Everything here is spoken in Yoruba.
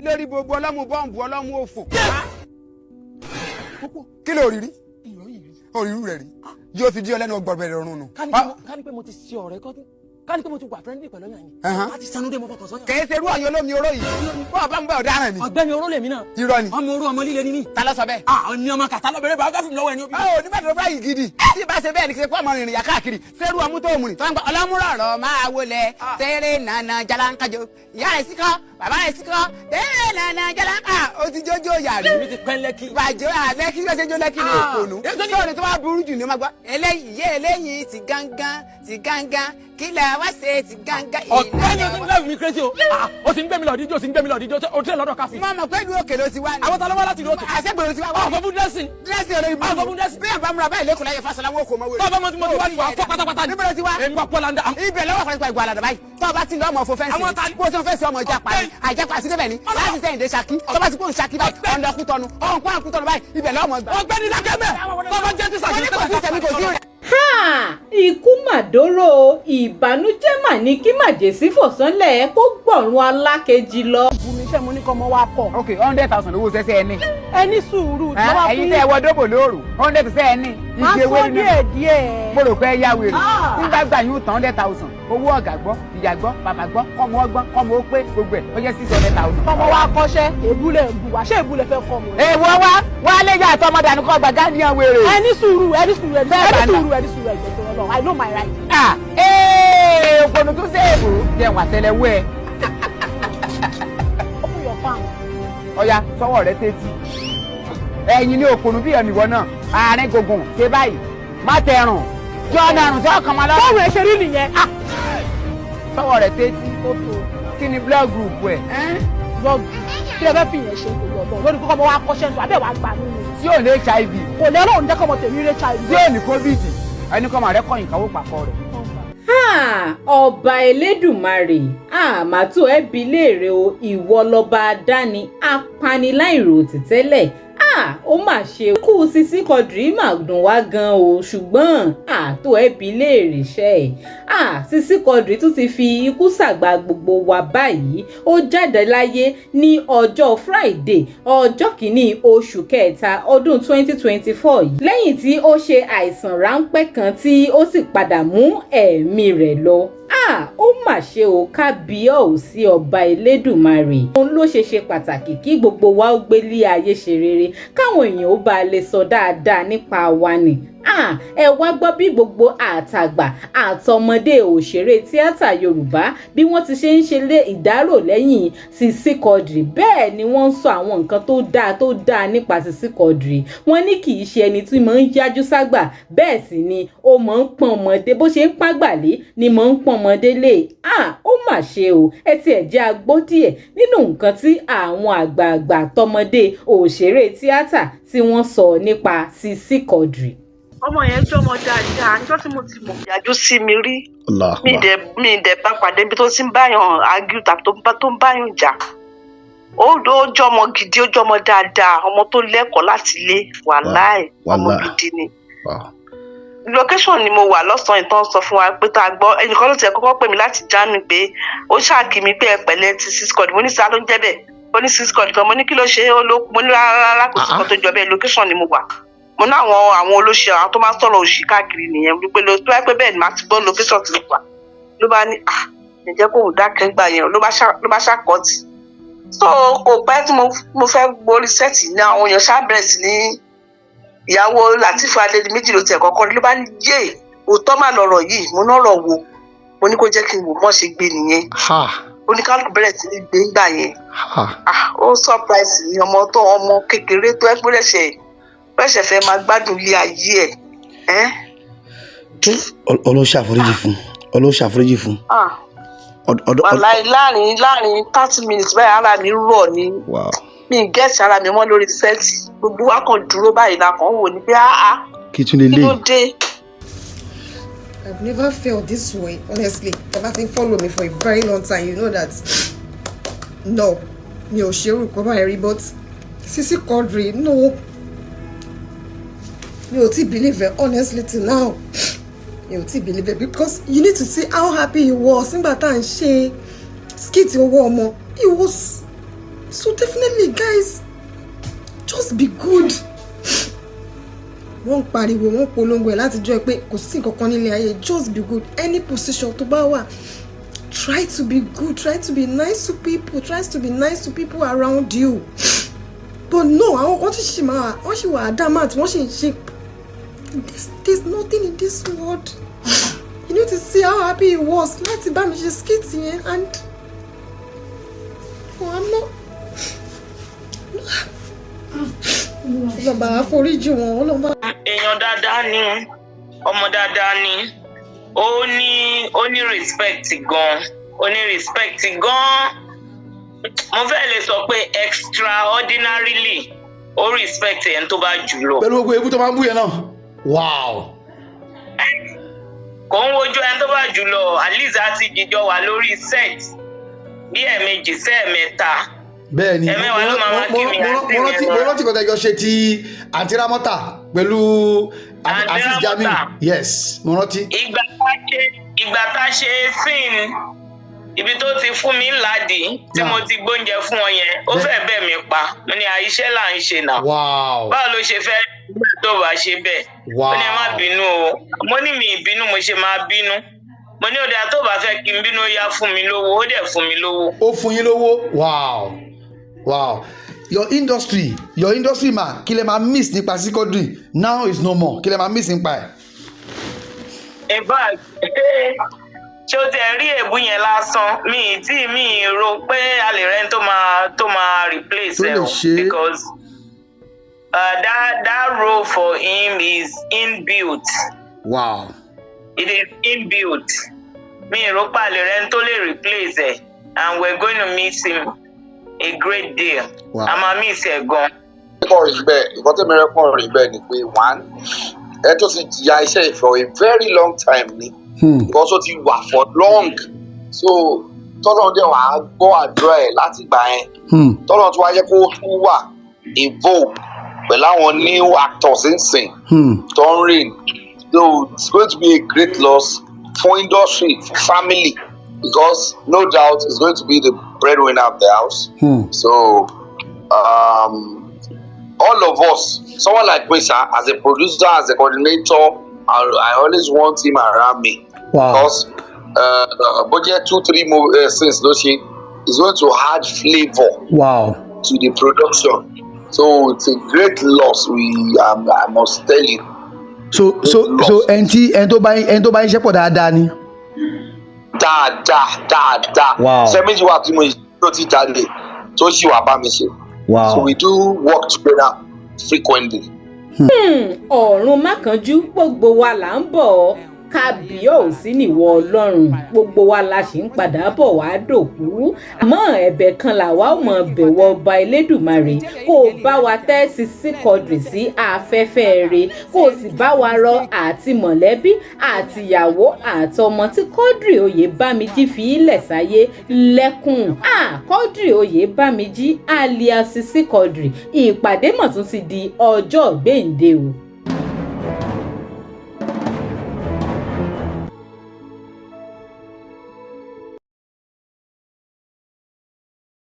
Olórí gbogbo ọlọ́mú bọ́ǹbù ọlọ́mú òfò. Kí ló rí rí? Òrìrú rẹ̀ rí yóò fi dí ọ lẹ́nu ọgbọ̀n bẹ̀rẹ̀ ọ̀run nù. Ká ní pé mo ti ṣe ọ̀rẹ́ kọ́, ká ní pé mo ti wà friendly pẹ̀lú ọ̀yàn yìí láti sanú dé mo fọkàn sọ́yàn. Kèé ṣerú ọ̀yàn olómi oró yìí bọ́ọ̀ bá ń bá ọ̀daràn ni. Ọ̀gbẹ́ni, oró lèmi náà. Irọ́ ni. Ọmọ oró, ọmọ líle ni mí. Ta ló sọ bẹ́ẹ̀? Ah, ní ọmọ kàtá lọ́bẹ̀rẹ̀ bá gáfìn lọ́wọ́ ẹni ó bí. Ọ nígbà tó bá yìí gidi tí bá ṣe bẹ́ẹ̀ ni kì í ṣe pé ọmọ rìnrìn yà káàkiri ṣerú ọmú tó mú ni. Tó ń gbọ́ ọlọ́múrọ̀rọ̀ máa wọlé tẹ́rẹ̀ nànà jalankajo, ìyá rẹ̀ síkọ́, bàbá rẹ̀ síkọ́, tẹ́rẹ̀ nànà jalanka, ó ti jójó yàrá. Èmi ti pẹ́ Lẹ́kì. Bàjẹ́ àlẹ́kí ló ṣe jó Lẹ́kí ní òpònú. Sọ́ọ̀ni tó bá burú jù ní o máa gbọ́. Eléyìí yé eléyìí ti gángan ti gángan, kí lẹ wá ṣe ti gángan. Ọ̀gbẹ́ni, o ti ń drive mi crazy o. Ah, o ti ń gbé mi lọ díjọ́, o ti ń gbé mi lọ díjọ́, o tẹ́ lọ́dọ̀ káfí. Mo mọ̀ pé ìlú òkè ló ti wá ni. Àwọn ta ló wá láti ìlú òkè? Àṣẹgbèrè ti wá. Ọ̀fọ̀ fún dressing. Dírẹ́sì olórí burúkú. Ọ̀fọ̀ fún dressing. Bí àbá múra báyìí lẹ́kọ̀ọ́ láyé Fáṣọlá, wọn kò mọ wẹ̀rẹ̀. Bàbá mo ti wá ní wàá fọ́ pátápátá ni. Níbo ló ti wá? Èmi wá Pọ́láńdà. Ibẹ̀ lọ́wọ́ fún ìgbà àlàdà báyìí, tó o bá ti lọ ọmọ fún fence. Àwọn ta ni? Bó o ti ń fence, ọmọ ìjàpá ni àjàpá sí débẹ̀ ni láti sẹ́yìn dé Ṣakí. tó bá ti kó ń Ṣakí báyìí, ọ̀nà Kútọ́nu, ọ̀hún kó àkútọ́nu báyìí, ibẹ̀ lọ́mọ gbà. Ọ̀gbẹ́ni, dákẹ́mẹ́ bàbá jẹ́ ti Wọ́n ní kò sí tẹ̀mí, kò sí rẹ̀. Ha! Ikú mà dóró o, ìbànújẹ́ mà ní kí màjèsí fòsánlẹ̀ kó gbọ̀run alákejì lọ. Bùnmi, iṣẹ́ mo ní kọ́ ọmọ wa kọ̀. Ok, 100,000 owó sẹ́sẹ́ ẹni. Ẹ ní sùúrù tí wọ́n bá fún Ẹ̀yin tẹ́ ẹ wọ dóbò lóòrù, 100,000 ẹni. Máa Igi ewé sọ nínú. díẹ̀ díẹ̀. Mo rò pé ẹ yá wèrè nígbà gbà yín tán, 100,000 owó ọ̀gá gbọ́, ìyá gbọ́, bàbá gbọ́, kọ́mọ ọgbọ́n, kọ́mọ ó pé, gbogbo ẹ̀ ó jẹ́ 600,000. Ọmọ wa kọ́ṣẹ́, èbúlẹ̀ ń bu wa, ṣé èbúlẹ̀ fẹ́ kọ́ mi? Èèwọ̀ wa wá lé yà àtọmọ dànù kọ́ gbàgá ní àwọn èrè. Ẹ ní sùúrù, ẹ ní sùúrù, ẹ ní Bẹ́ẹ̀ bá sùúrù, ẹ ní sùúrù, ẹ jọ̀ọ́ tó lọ. I know my right. Ah, ee, òpònú tún ṣe èbò jẹun àtẹ́lẹwọ́ ẹ. Open your palm. Ọya, sọ́wọ́ rẹ tẹ́tí. Ẹ̀yin ní òpònú bí ẹ̀mí wọ náà àárín gbùngbùn ṣe báyìí má tẹrùn jọ ọ̀nà àrùn sí ọkàn máa lọ. Báwo ẹ ṣe rí nìyẹn? Ah, Sọ́wọ́ rẹ tẹ́tí. Kí ni blood group ẹ̀? Blog kí lẹ fẹ́ fi yẹn ṣe? Ìtòlú ọ̀dọ́ lórí kókó ọmọ wa kọ́ṣẹ́ ń tó abẹ́ wa gbà nínú. Tí ò ní HIV? Kò lẹ́ Ọlọ́run jẹ́ kọ́mọ tèmi rí HIV. Tí ò ní COVID? Ẹni kọ́ máa rẹ́ kọ́yìn káwó pàkọ́ rẹ̀. Ha! Ọba Elédùmarè, àmàtò ẹbí léèrè o, ìwọ lọba adáni apaniláìròtì tẹ́lẹ̀. Ah, ó mà ṣe, kú Sisi Quadri mà dùn wá gan o, ṣùgbọ́n àtò ẹbí léèrè ṣẹ́ ẹ̀. Ah, Sisi Quadri tún ti fi ikú ṣàgbà gbogbo wa báyìí. Ó jáde láyé ní ọjọ́ Friday, ọjọ́ kìíní oṣù kẹta ọdún 2024 yìí, lẹ́yìn tí ó ṣe àìsàn ráńpẹ́ kan tí ó sì padà mú ẹ̀mí rẹ̀ lọ. Ah, ó mà ṣe o, kábíyèsí ọba Elédùmarè. Òun ló ṣe ṣe pàtàkì kí gbogbo wa ó gbélé ayé ṣe rere, káwọn èèyàn ó bá lè sọ dáadáa nípa wa ni. Ah, ẹ wá gbọ́ bí gbogbo àtàgbà àtọmọdé òṣèré tíátà Yorùbá bí wọ́n ti ṣe ń ṣe lé ìdárò lẹ́yìn Sisi Quadri. Bẹ́ẹ̀ ni wọ́n ń sọ àwọn nǹkan tó dáa tó dáa nípa Sisi Quadri. Wọ́n ní kì í ṣe ẹni tí máa ń yájú ságbà, bẹ́ẹ̀ sì ni ó máa ń pọ́n ọmọdé. Bó ṣe ń pàgbà lé ni máa ń pọ́n ọmọdé lé. Ah, ó mà ṣe o. Ẹ tiẹ̀ jẹ́ a gbọ́ díẹ̀ nínú nǹkan tí àwọn àgbààgbà tọmọdé òṣèré tíátà tí wọ́n sọ nípa Sisi Quadri. Ọmọ yẹn jọmọ dáadáa. Níjọ́ tí mo ti mọ̀ yájú sí mi rí. Allah Mi Akbar. dẹ̀ mi dẹ̀ bá pàdé ibi tó ti ń báyàn argue tàbí tó ń báyàn jà. Ó jọmọ gidi, ó jọmọ dáadáa, ọmọ tó lẹ́kọ̀ọ́ láti ilé, wàláì, ọmọ Wàláì. gidi ni. Wow. Location ni mo wà lọ́sàn-án ìtàn sọ fún wa pé tá a gbọ́, ẹnìkan ló tiẹ̀ kọ́kọ́ pè mí láti Germany pé ó ṣáàkì mi pé ẹ pẹ̀lẹ́ ti Sisi Quadri. Mo ní sá ló ń jẹ́ bẹ́ẹ̀? Ó ní Sisi Quadri kan. Mo ní kí ló ṣe é? Ó ló mo ní rárá rárá, kò sí kan tó jọ bẹ́ẹ̀, location ni mo wà. Mo ní àwọn olóṣè, àwọn tó máa ń sọ̀rọ̀ òṣì káàkiri nìyẹn, wípé tó wáyé pé bẹ́ẹ̀ ni màá ti gbọ́ location ti wà. Ló bá ní, ah, ǹjẹ́ kóun dákẹ́ gbà yẹn, ló bá ṣàkọ́tì. So kò pẹ́ tí mo fẹ́ gborí set ní àwọn èèyàn ṣáà bẹ̀rẹ̀ sí ní ìyàwó Lateef Adédìméjì ló tiẹ̀ kọ́kọ́ rí, ló bá ní, yé, òótọ́ mà lọ̀rọ̀ yìí. Mo náà rọ̀ wo, mo ní kó jẹ́ kí n wò mọ́ ṣe gbé nìyẹn. Ha. Oníkálukú bẹ̀rẹ̀ sí ní gbé ńgbà yẹn. Ha. Ah, ó surprise mi, ọmọ tó ọmọ kékeré tó ẹ pé rẹ̀ṣẹ̀ fẹ́ máa gbádùn ilé ayé ẹ̀ ẹ́. Ọlọ́run ṣàforíjì fún, Ọlọ́run ṣàforíjì fún. Ah, wàláì, láàrin 30 minutes báyìí, ara mi rọ̀ ni. Mi ì get ara mi mọ́ lórí set. Gbogbo wa kàn dúró báyìí la kàn ń wò ní pé, ah ah, Kí tún lè kí lè. ló dé? I've never felt this way, honestly. If you follow me for a very long time, you know that no, mi ò ṣe orúkọ báyìí rí, but Sisi Quadri, no. Mi ò tí believe it, honestly, till now. Mi ò tí believe it because you need to see how happy he was nígbà tá à ń ṣe skit owó ọmọ. He was So definitely, guys, just be good. Wọ́n ń pariwo, wọ́n ń polongo ẹ̀ láti jọ pé kò sí nǹkan kan nílé ayé. Just be good. Any position tó bá wà, try to be good, try to be nice to people, try to be nice to people around you. But no, àwọn kan sì máa, wọ́n sì wà adamant, wọ́n sì ń ṣe. There's nothing in this world. You need to see how happy he was láti bá mi ṣe skit yẹn, and oh, I'm not. Ọlọ́ba àforíjì wọn, ọlọ́ba. Èèyàn dáadáa ni, ọmọ dáadáa ni. Ó ní respect gan, ó ní respect gan. Mo fẹ́ lè sọ pé extraordinarily, ó respect ẹni tó bá jù lọ. Pẹ̀lú gbogbo ebú tó máa ń bú yẹn náà, wow. Kò ń wojú ẹni tó bá jù lọ. At least a ti jíjọ wà lórí set bí ẹ̀ẹ̀mejì sẹ́ẹ̀mẹ́ta. Bẹ́ẹ̀ ni. Ẹ̀mẹ́wàá ló máa wá kí mi àti Mo rántí, mi. mo rántí kọ́tà ìjọ ṣe ti Àǹtí Ramọ́tà pẹ̀lú Àǹtí Azeez Jamiu. Ramọ́tà. Yes, mo rántí. Ìgbà tá ṣe scene ibi tó ti fún mi ńláàdì tí mo ti gbóúnjẹ fún ọ yẹn, ó fẹ́ bẹ̀ mí pa. Mo ní àìṣe là ń ṣe nà. Báwo ló ṣe fẹ́ nígbà tó bá ṣe bẹ́ẹ̀? Ó ní ẹ má bínú o. Mo ní mi ìbínú, mo ṣe máa bínú? Mo ní òde tó bá fẹ́ kí n bínú, ó yá, fún mi lówó. Ó dẹ̀ fún mi lówó. Ó fún yín lówó. Wow, your industry ma, kí lẹ máa miss nípa Quadri? Now is no more. Kí lẹ máa miss nípa ẹ̀? In fact, ṣé o tiẹ̀ rí èébú yẹn lásán, mi ì tí mi ì rò pé a lè rẹ́ni tó máa replace Tó ẹ lè o ṣe é. because that role for him is inbuilt. It is inbuilt. Mi ì rò pé a lè rẹ́ni tó lè replace ẹ, and we're going to miss him a great deal. A máa miss ẹ gan. Kọ́ rí bẹ́ẹ̀. Nǹkan tẹ́mi rẹ́ kàn rí bẹ́ẹ̀ ni pé, one, ẹ tó ti jìyà iṣẹ́ yìí for a very long time ni, because ó ti wà for long, so tọ́lọ́ dẹ̀ wàá gbọ́ àdúrà ẹ̀ láti gbà yẹn, tọ́lọ́ tó wá jẹ́ kó tún wà involved pẹ̀lú àwọn new actors nsìn tó ń rìn. So it's going to be a great loss for industry, for family, because no doubt he's going to be the breadwinner of the house. So all of us, someone like me, sir, as a producer, as a coordinator, I always want him around me. Because budget two, three more scenes, ló ṣe, is going to add flavour to the production. So it's a great loss. I must tell you. So ẹni tó bá yín ṣe pọ̀ dáadáa ni. Dáadáa, dáadáa. Ṣé méjì wà tí mo tó ti jáde tó sì wà bá mi ṣe. So we do work together frequently. Ọ̀run mákànjú, gbogbo wa là ń bọ̀ ọ́. Kábíyèsí nìwọ Ọlọ́run, gbogbo wa la sì ń padà bọ̀ wá dòkú. Àmọ́ ẹ̀bẹ̀ kan làwa ò mọ̀ bẹ̀wọ̀ ọba Elédùmarè: kó o bá wa tẹ́ Sisi Quadri sí afẹ́fẹ́ rẹ̀, kó o sì bá wa rọ àti mọ̀lẹ́bí àtìyàwó àtọmọ tí Quadri Oyèbámijí fi ilẹ̀ sáyé lẹ́kùn. Quadri Oyèbámijí alias Sisi Quadri, ìpàdé mọ̀ tún ti di ọjọ́ gbèǹde o.